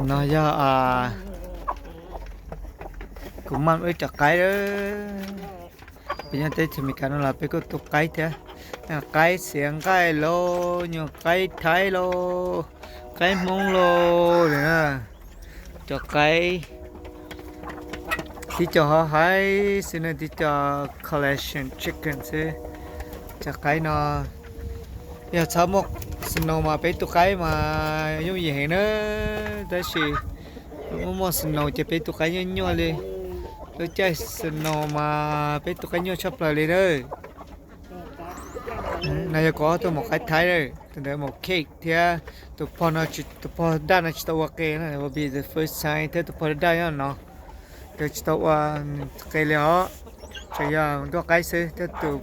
No yog kuv mam wb cov qaib. Peb nyob teb chaws Amelikas no los peb kuj tu qaib thiab. Qaib xiav nqaij lauj, nyuag qaib Thaib lauj, qaib Hmoob lauj na. Cov qaib tib co hauv hais xwb na, tib co collection chicken xwb. Cov qaib no yog txhob muaj snow mas peb tu qaib mas yooj yim heev na. Tab sis muaj muaj snow ces peb tu qaib nyuaj nyuaj li. Lub caij snow mas peb tu qaib nyuaj tshaj plaws li na. No yog kuv ob tug maum qaib Thaib, tus ntawd maum cake thiab tus pog no, tus pog daj no tsis tau ua qe na, will be the first time thiab tus pog daj nyob no. Nkawd tsis tau ua qe li os, tsuas yog nruab qaib xwb thiab.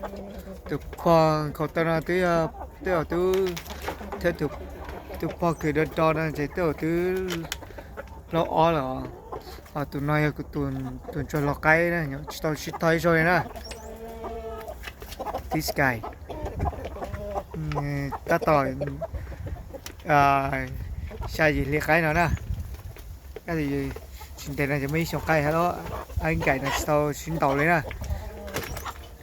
Tus pog khaus taw no twb yog, twb yog tub, thiab tus pog kws do do no ces twb yog tub plaub ob lawm os. Ho tus no yog kuv tus ntsuag laus qaib na, tsis tau sib tog ib zaug li na. This guy tab tom xya yim hli qaib no na. Tsis ntev no ces muaj ib xyoos qaib thiab los, ab nkaim no tsis tau sib ntaus li na.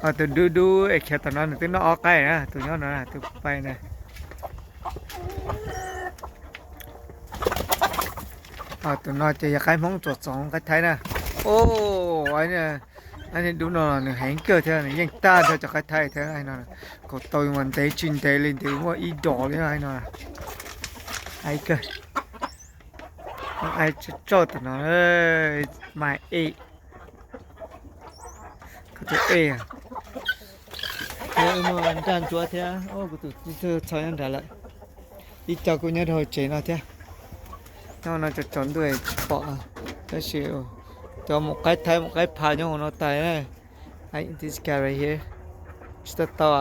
Ho tus dub dub es khiav tom no nws twb noj ob qaib na, tus nyob no tus pai na. Tus no ces yog qaib Hmoob txuas txoov qaib Thaib na. Ab, niag dub no nws heev kawg thiab, nws yeej tag nrho cov qaib Thaib thiab no. Khaus taw mas ntev tsis ntev li, ntev muaj ib dos li no. Ai kawg, ai tsoj tom no, mas e, koj tus e, muaj nraj ntsuab thiab, kuv tus txho nyob nrad lawm. Ib co kuj nyob rau hauv tsev no thiab. Nyob no tsaus tsaus ntuj tsis pom, tab sis cov maum qaib Thaib maum qaib phav nyob hauv no tas. This guy right here, tsis tau tau.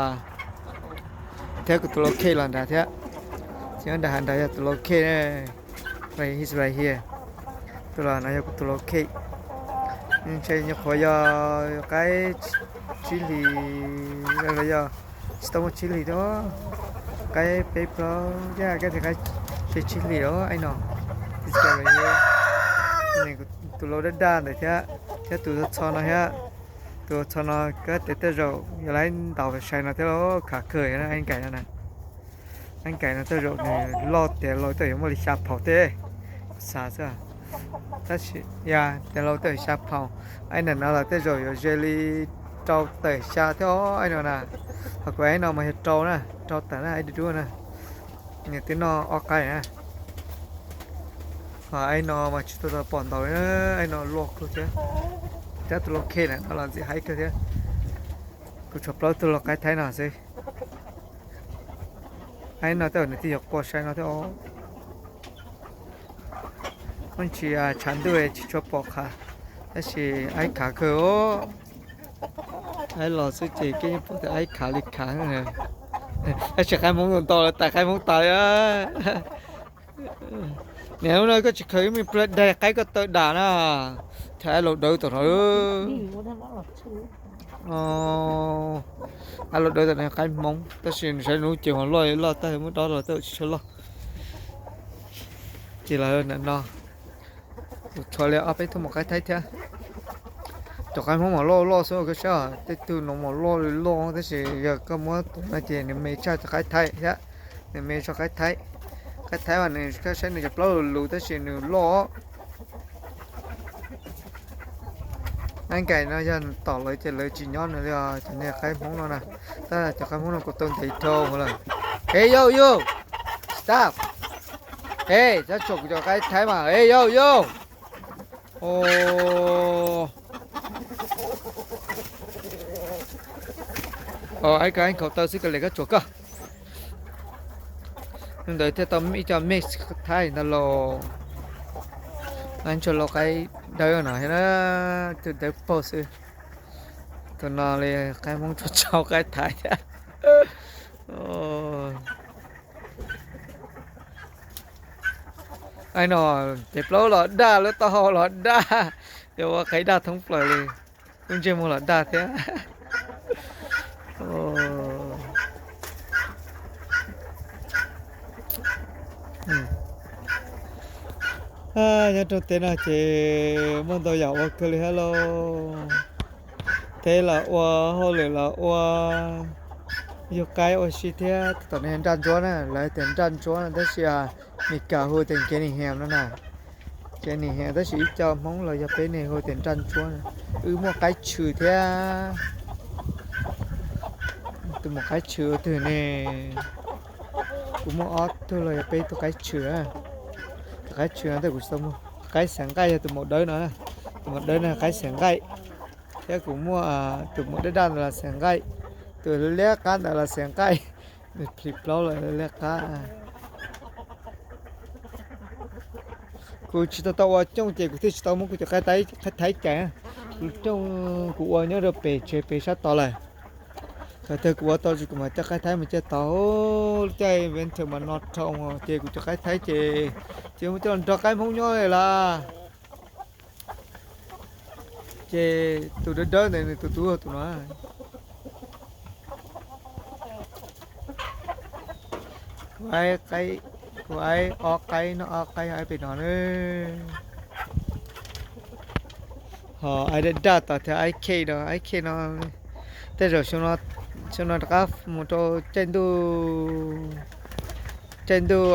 Thiab kuv tus laus Kate los nrad thiab. Tsis nyob nrad, nrad yog tus laus Kate. He's right here. Tus los no yog kuv tus laus Kate. Ntshe nyuam qhuav yog qaib tsib hlis los yog tsis tau muaj tsib hlis thiab. Qaib peb plaub yaj kab tias qaib tsib hlis los ai no. Tus laus daj daj ntawd thiab, thiab tus txho no thiab. Tus txho no kab tias tej zaum yog lawv ntaus sai no thiab los khav kawg na, ab nkaim no na. Ab nkaim no tej zaum nws loj tiav los tej zaum yuav muaj li xya phaus teb, kuv xav xwb. Tab sis yog tiav los tej zaum xya phaus. Ab nkaim no los tej zaum yuav ze li rau tawm xya thiab os, ab no na. Ho kuv ab no mas yog rau na, rau tawm na, ab dub dub na. Nws twb noj ob qaib na. Ho ab no mas tsis tau tau pom ntaus li, ab no luaj kawg thiab. Thiab tus laus Kate na no los ntxim haib kawg thiab. Kuv tshuav plaub tug laus qaib Thaib no xwb. Ab no tej zaum nws twb yuav qua sai no thiab os. Muaj ntsis tshav ntuj tsis tshua pom qha, tab sis ab khav kawg os. Ab los xwb ces koj yeej pom tias ab khav li khav. Tab sis qaib Hmoob ntau lawv tais qaib Hmoob tas li. Niam, lub no koj tsis khaws ib me pliag daig qaib koj taw dam na, thiab ab laus dawb tom no. Ab laus dawb tom no qaib Hmoob, tab sis nws saib nws lub cev mas loj loj tag, muab dob los tej zaum tsis tshua loj. Ces los ntawm no kuv tshuav li ob peb tug maum qaib Thaib thiab. Cov qaib Hmoob mas loj loj xwb koj saib, tej tug no mas loj li loj, tab sis yog koj muab tus no ces nws me tshaj cov qaib Thaib thiab. Nws me tshaj qaib Thaib. Qaib Thaib mas nws, koj saib nws cov plaub lus lus tab sis nws loj. Ab nkaim no yog tom lawv ces lawv tsis nyob nws li os, cov niag qaib Hmoob no na. Tab cov qaib Hmoob no kuv tau ntev dhau lawm. Hey yo yo, stop. Hey, txhob tshuam kuv cov qaib Thaib mas. Hey yo yo. Ab, koj khaus taw xwb, koj li koj tshuam koj. Ntawd thiaj tau ib co mix Thaib ntag lauj. Ntsuag laus qaib dawb no thiab na, tus dawb paug xwb. Tus no li qaib Hmoob tsuas tsau qaib Thaib thiab. Ab no, ces plaub los daj, lub taub hau los daj, yog ua qaib daj thoob plaws li. Lub ntsej muag los daj thiab. Nyob rau teb no ces muaj ntau yam ua kawg li thiab lauj. Teb los ua, hauj lwm los ua, yug qaib ua si thiab. Tom no yog nraj ntsuab na, lawv tias nraj ntsuab no tab sis Meskas hu tias kev nim hiam no na. Kev nim hiam tab sis ib co Hmoob los yog peb ne hu tias nraj ntsuab na. Wb muaj qaib tshwm thiab. Tus maum qaib tshwm ua twg ne? Kuv muaj ob tug los yog peb tug qaib tshwm. Tus qaib tshwm no tej kuv tsis tau muaj. Tus qaib xeev nqaij yog tus maum dawb no, tus maum dawb no qaib xeev nqaij. Thiab kuv muaj tus maum dawb daj ntawd los xeev nqaij, tus liab qab ntawd los xeev nqaij. Nws plhis plaub los liab qab. Kuv tsis tau tau ua cooj ces kuv thiaj tsis tau muab kuv cov qaib thaib cais. Kuv cooj kuv ua nyob rau pem tsev pem sab tod lawm. Thaum twg kuv ua tau ces kuv mam coj qaib thaib mus coj tod. Lub caij winter mas no dhau ces kuv cov qaib thaib ces, ces muab coj los nrog qaib Hmoob nyob li las. Ces tus dawb dawb ntawd nws tus tub tus no. Kuv, kuv aib ob qaib no, ob qaib pem no na. Ho aib daj daj tod thiab aib khej no, aib khej no. Tej zaum xyoo no rov qab mus rau caij ntuj, caij ntuj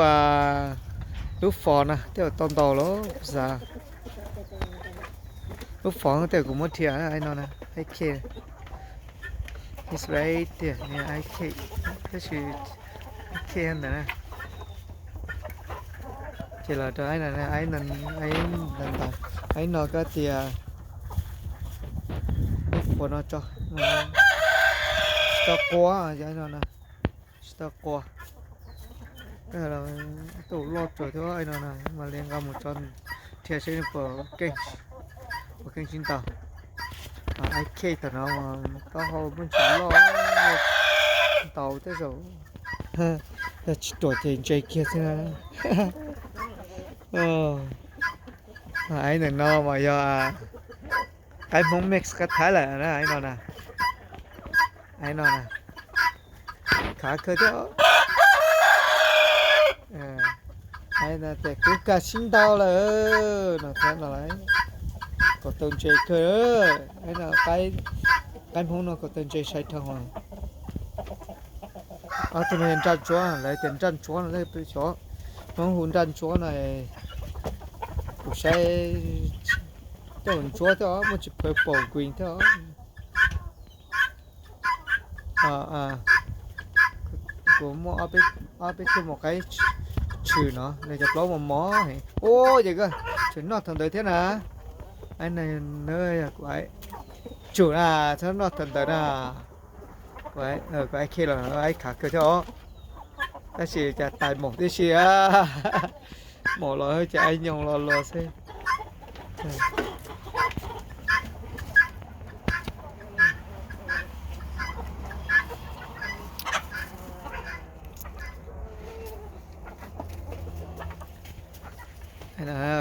lub fos na tej zaum tau ntaus los kuv xav. Lub fos tej zaum kuv muab dhia aib no na, aib khej. Aib khej, tab sis aib khej ntawd na. Ces los rau aib no, aib no koj tias ua no tso, tsis tau qua, aib no na, tsis tau qua. Tau loj tsuas thiab aib no na, mam li nqa mus tso dhia seb puas keej, puas keej sib ntaus. Aib khej thaum no taub hau muaj ntsis loj, ntaus tej zaum yog tsis ruam ces ntse kiag xwb na. Aib ntawm no mas yog qaib Hmoob mix qaib Thaib lawm na, aib no na. Aib no na, khav kawg thiab. Aib no tias kuv kawg sib ntaus lawm no thiab no. Kom tau ntse kawg, aib no, qaib Hmoob no kom tau ntse sai dhau. Ob tug no yog nraj ntsuab, lawv tias nraj ntsuab no, xyov Hmoob hu nraj ntsuab no. Kuv saib tej zaum ntsuab thiab os, muaj tsis purple green thiab os. Kuv muaj ob peb tug maum qaib tshwm no, nws cov plaub mos mos heev. Ua ces koj tseem noj thaum ntawd thiab na. Aib no yog kuv aib, tsum na, txhob noj thaum ntawd na. Kuv aib khej los aib khav kawg thiab os. Tab sis cas tais maum tib si, maum los ces aib nyoos los los xwb.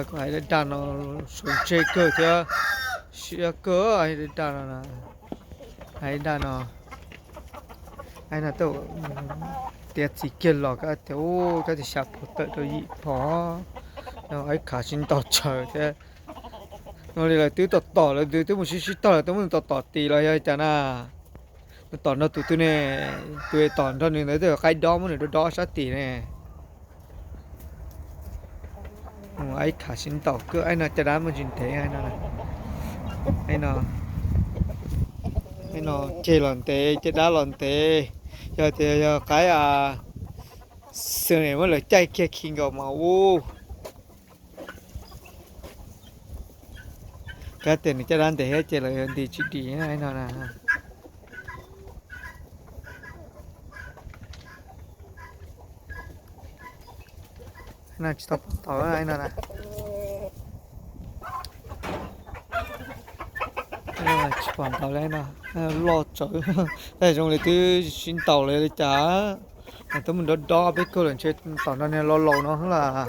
Kuv aib daj daj no, suav ntseg kawg thiab, siab kawg aib daj daj no. Aib daj no, aib no tej zaum tiav txiv kiag los koj tias, koj tias xya phav tawm rau yim phav, aib khav sib ntaus tsawv thiab. No li lawv twb tom tom, lawv twb mus sib sib tog, lawv twb muab nws tom tom tim los yog cas na. Nws tom nrog tus twg ne, tus tom nrog nws ntawd tej zaum qaib dob muab nws dob dob sab tim ne. Aib khav sib ntaus kawg, aib no caj dab muaj ntsis ntev, aib no, aib no ceg los ntev, caj dab los ntev. Yog tias yog qaib xwb ne muab lawv caij kiag khi nkaus mas ub. Kab tias nws caj dab ntev thiab ces lawv yuav nti tsis dim no na. No tsis tau pom tau no na. Tsis pom tau li no, loj tsawv. Tej zoo li twb sib ntaus li li cas. Twb mus dob dob peb kawg lawm ntshe tom no niag los laus no las.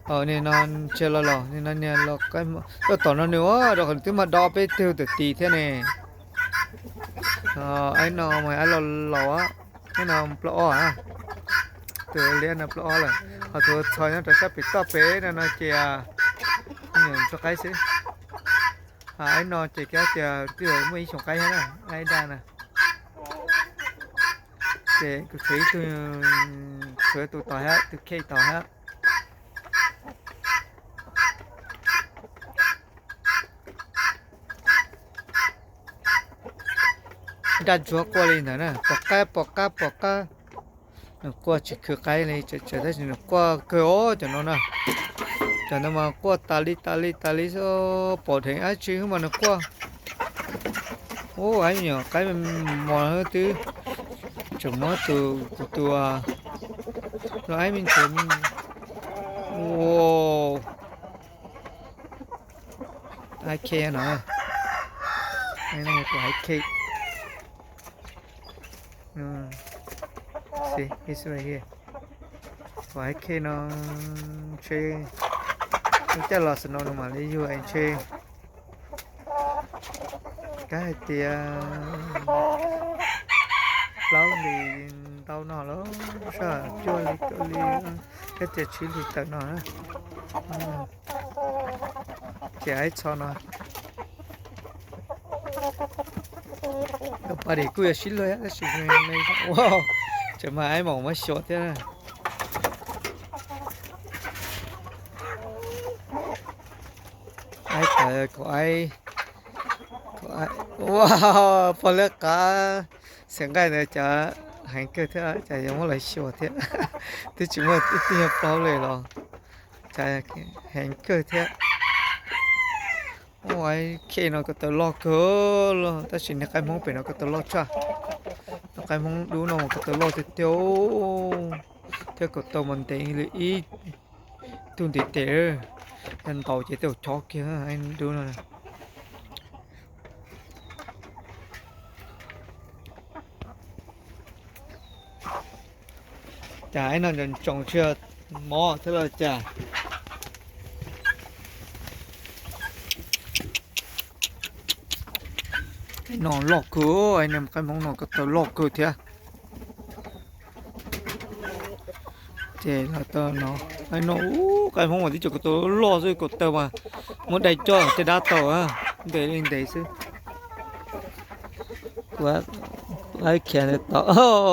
Niag no ntshe los laus, niag no niag los, koj tom no nws ua rau qhov nws twb mag dob peb tug tam tim thiab ne. Aib no mas aib los laus, aib no plaub ob. Tus liab no plaub ob lawm, ho tus txho nyob rau sab pem toj pem no no ces me nyuam ntsuag qaib xwb. Ho aib no ces kav tias twb muaj ib xyoos qaib thiab na, aib daj na. Ces kuv tshuav ib tug, tshuav tus tod thiab, tus Khe tod thiab. Daj ntsuag quaj li ntawd na, pom qab pom qab pom qab. Nws quaj tsis khwv qaib li, tab sis nws quaj kawg os cov no na. Cov no mas quaj tas li tas li tas li xwb, pom dheev dab tsi xwb mas nws quaj. Ub, aib me nyuam qaib mos twb tseem muab tus, kuv tus, tus aib me ntxuav, ua, aib Khe no, tus aib Khe. See, it's right here. Tus aib Khe no ntshe lub caij los snow no mam li yug es ntshe kav hais tias plaub hlis ntau no lawm, saj cuaj hlis kaum hlis, kav tias tsib hlis tawm no. Ces aib txho no, tus pas dim kuj yuav sib luag tab sis, tseem mas aib mos muab xyuas thiab. Aib tawv, kaum aib, kaum aib, ua, pog lab qav, xiam nqaij ntawd cas heev kawg thiab, cas yuav muab los xyuas thiab. Twb tsis muaj ib tug nyuag plaub li los cas heev kawg thiab. Ua, aib Khe no ko taw loj kawg los, tab sis niag qaib Hmoob pem no ko taw loj tshaj. Niag qaib Hmoob dub no mas ko taw loj tiag tiag, thiab ko taw mas ntev li ib tug ntiv tes, yog ntaus ces tej zaum chob kiag dub no. Cas aib no ntsoos ntsoos tsis yog mob thiab los cas? No loj kawg, aib niag qaib Hmoob no ko taw loj kawg thiab. Ces los tau no, aib no, ub, qaib Hmoob mas tib co ko taw loj xwb, ko taw mas muab dai coj tej dab tau, ntev li ntev xwb. Kuv aib khiav ntawd tau,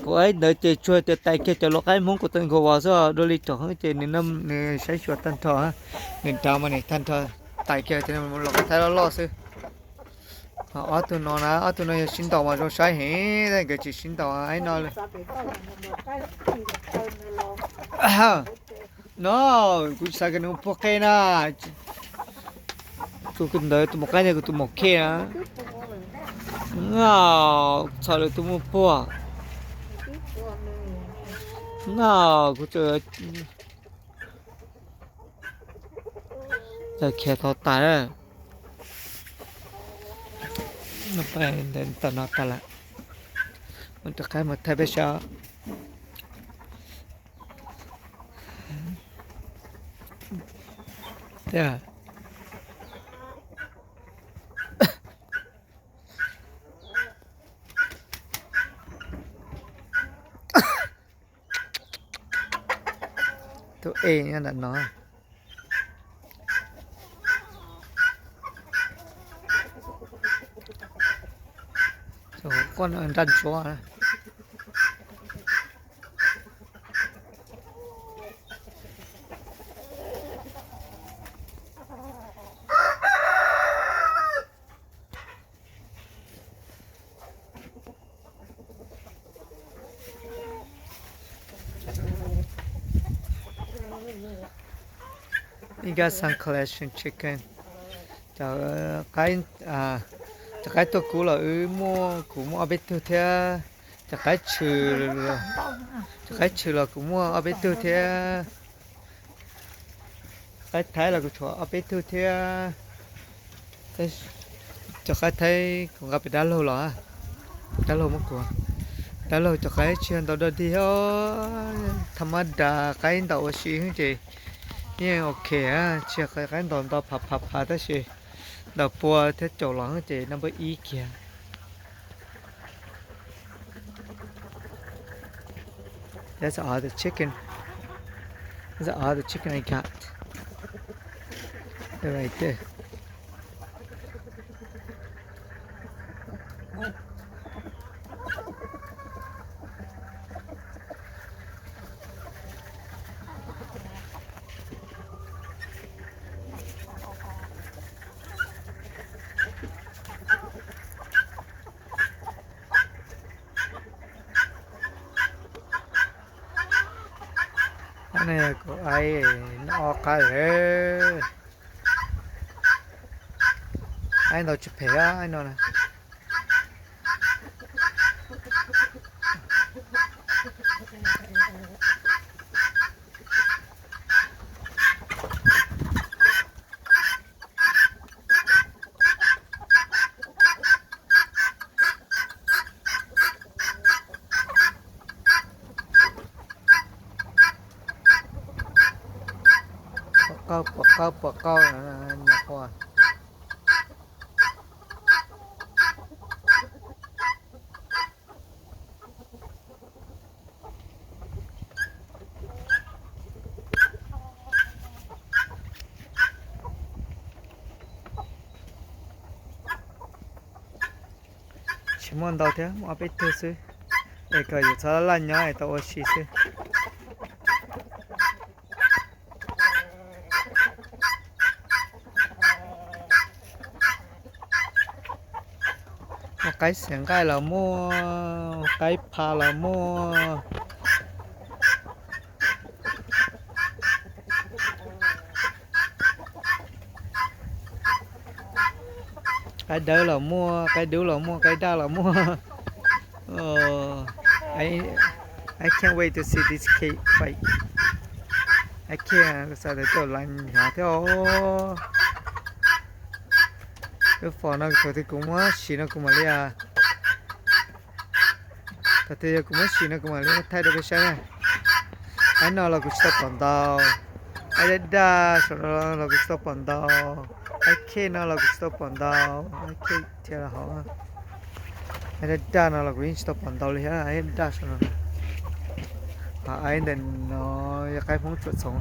kuv aib ntawd ces tsuas tias tais kiag cov lus qaib Hmoob ko taw nkaus vas xwb, dua li tom heeb ces nws saib xyuas tag nrho, nws nrad mas nws tag nrho, tais kiag cov lus qaib Thaib loj loj xwb. Ob tug no na, ob tug no yog sib ntaus mas zoo saib heev, nkawd tsis sib ntaus aib no li. No, kuv xav kom nws puag qe na. Tus ntawd tus maum qaib ntawd kuv tus maum Khe na. No, txhom lawm tus muaj puag. No, kuv txawm khiav tau tas lawm. Ntawm no tas lawm. Mus rov qab mus thaij peb saib. Tus e nyob ntawm no. Quaj nraj ntsuav. You got some collection chicken. Cov qaib, cov qaib tuaj kuv los wb muaj, kuv muaj ob peb tug thiab. Cov qaib tshwm, cov qaib tshwm los kuv muaj ob peb tug thiab. Qaib Thaib los kuv tshuav ob peb tug thiab. Cov qaib Thaib kuv nqa pem dab laug los, dab laug muab kuv, dab laug cov qaib tsis yog ntau dog dig, tham mab das qaib ntaus ua si xwb ces yeej ok, tsis yog qaib ntaus ntau phav phav phav tab sis ntaus pua thiab caum los ces number ib kiag. That's all the chicken. That's all the chicken I got. They're right there. Aib no kuv aib noj ob qab lawm. Aib ntau tsis phem aib no na. Pom qab pom qab pom qab no. Tsis muaj ntau thiab, muaj ob peb tug xwb, es kom yus txhob laj nyob es tau ua si xwb. Muaj qaib xiav nqaij los muaj, qaib pha los muaj, qaib dawb los muaj, qaib dub los muaj, qaib daj los muaj. I, I can't wait to see this cake fight. I can't, kuv xav tias tau laiv hnyav thiab os. Lub fom no thaum twg kuv muab sim no kuv mam li, thaum twg yog kuv muab sim no kuv mam li thaij rau peb saib na. Aib no los kuv tsis tau pom ntau, aib daj daj saum no los kuv tsis tau pom ntau, aib khej no los kuv tsis tau pom ntau, aib khej thiab los hauv, aib daj daj no los kuv yeej tsis tau pom ntau li thiab, aib daj daj saum no. Ho aib ntawm no yog qaib Hmoob tsuam txhoov.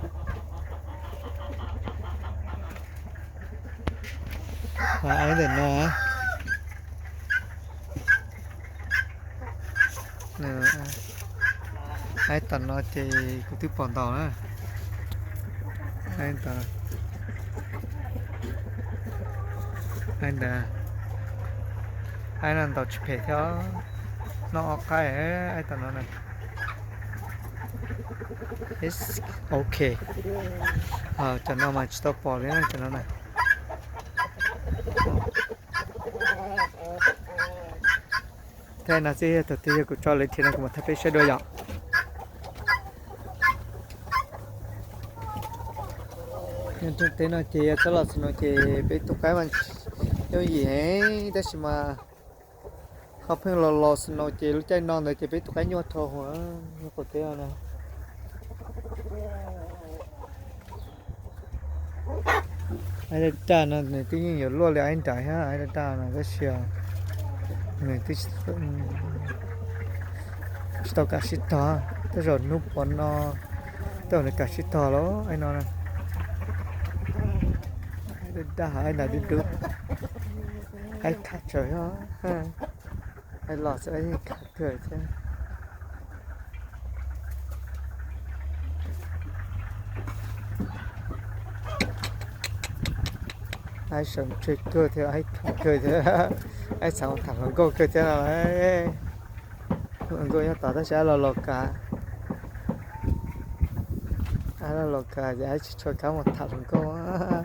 Ho aib ntawm no, aib tom no ces kuv twb pom ntau na. Aib ntawd, aib ntawd, aib no ntaus tsis phem thiab, noj ob qaib, aib tom no na. Ok, cov no mas tsis tau pom li na, cov no na. Thiab no xwb, thaum twg yog kuv tso lawv thiab no kuv mam thaij peb saib dua yom. Nyob rau teb no ces yog txhob los snow ces peb tus qaib mas yooj yim heev, tab sis mas ho pheej los los snow ces lub caij no ntawd ces peb tus qaib nyuaj dhau hwv, nyuaj qhov twg na. Aib daj daj no nws twb yeej yuav luaj li aib nrad thiab, aib daj daj no tab sis nws twb tsis tau kam sib tog, tej zaum hnub puav no tej zaum nws kam sib tog lawm aib no. Aib daj daj, aib nrad dub dub, aib khav tsawv, aib los xwb aib yeej khav kawg thiab. Aib sawv ntsug kawg thiab, aib khav kawg thiab, aib xav tham hluas nkauj kawg thiab no. Hluas nkauj nyob tod tab sis aib los los kav, aib los los kav ces aib tsis tshua kam mus tham hluas nkauj.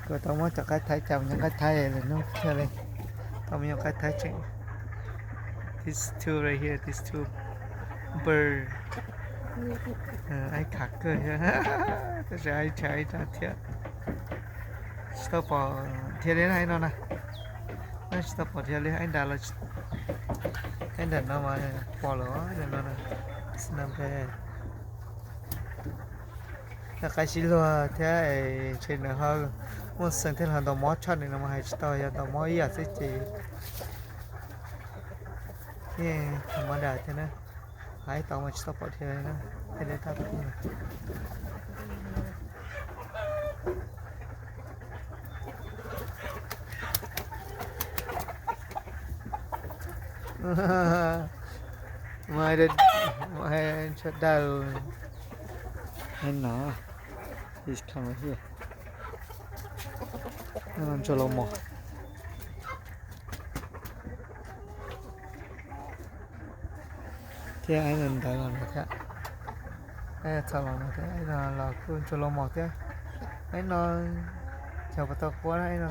Kuv tau muab cov qaib thaib coj mus nyob qaib thaib lwm hnub thiaj li tau mus nyob qaib thaib tseem. These two right here, these two bird. Aib khav kawg thiab, tab sis aib tshaib aib tshaib thiab. Tsis tau pom dhia li na aib no na. Tsis tau pom dhia li, aib nrad los, aib nram no mas pom lawm no na. Snow bear. Yog qaib sib luag thiab es ntshe nws ho Muaj xeem thiab los ntaus mov tshaj nws no mas hais tsis tau, yog ntaus mov ib yam xwb ces yeej tham ma das thiab na. Hais tau mas tsis tau pom dhia li na, thiaj li thaj pub na. Mas, mas ntsha dawb no, he's coming here. Ntsuag laus mos. Thiab ib no ntawd los no thiab. Txhom los no thiab, ib no los kuj ntsuag laus mos thiab. Ib no cov puas tau quab na ib no.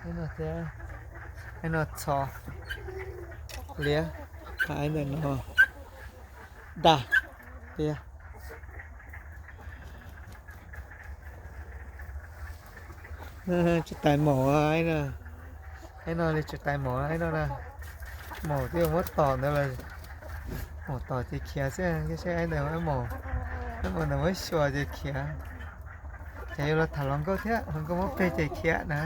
Ib no thiab, ib no txhos liab, ib ntawm no dag tiag. Tsis tais maum, ib no li tsis tais maum, ib no na. Maum twb muab tom ntawd lawm, maum tom ces khiav xwb, saib ib ntawd, ib maum ntawd muab xyuas ces khiav. Ces yuav los tham hluas nkauj thiab, hluas nkauj muab peg ces khiav na.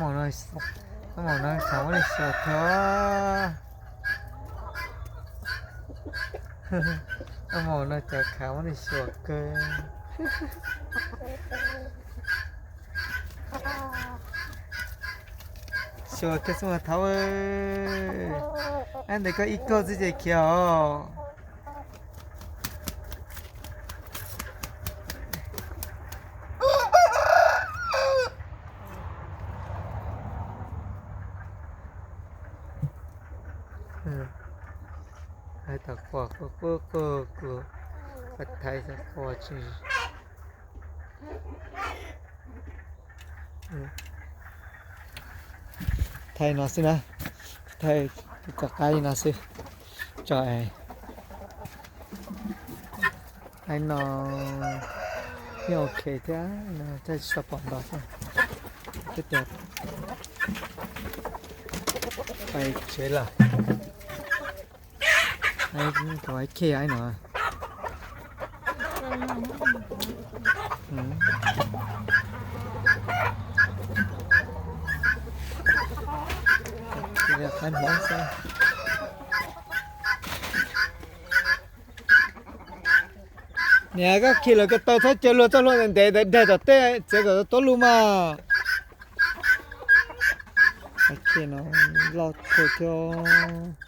Maum no khav muab nws xyuas kawg. Maum no cov khav muab nws xyuas kawg. Xyuas kiag xwb mas thaub. Ab, ntawm koj ib kauj xwb ces khiav os. Hais tau quaj quaj quaj quaj, kuv thaij tau quaj tsis. Thaij no xwb na, thaij kom qab li no xwb. Tso, hais no yeej ok thiab, thaij tsis tau pom ntau xwb. Pais tsev lawm. Kom ib khej no. Qaib hmoob xwb. Niam, koj khi lawv ko taw txhob caw luag txoj hlua ntev ntev ntawd daig tom tej, txiav kom tuab lug mas. Qhov no loj kawg thiab.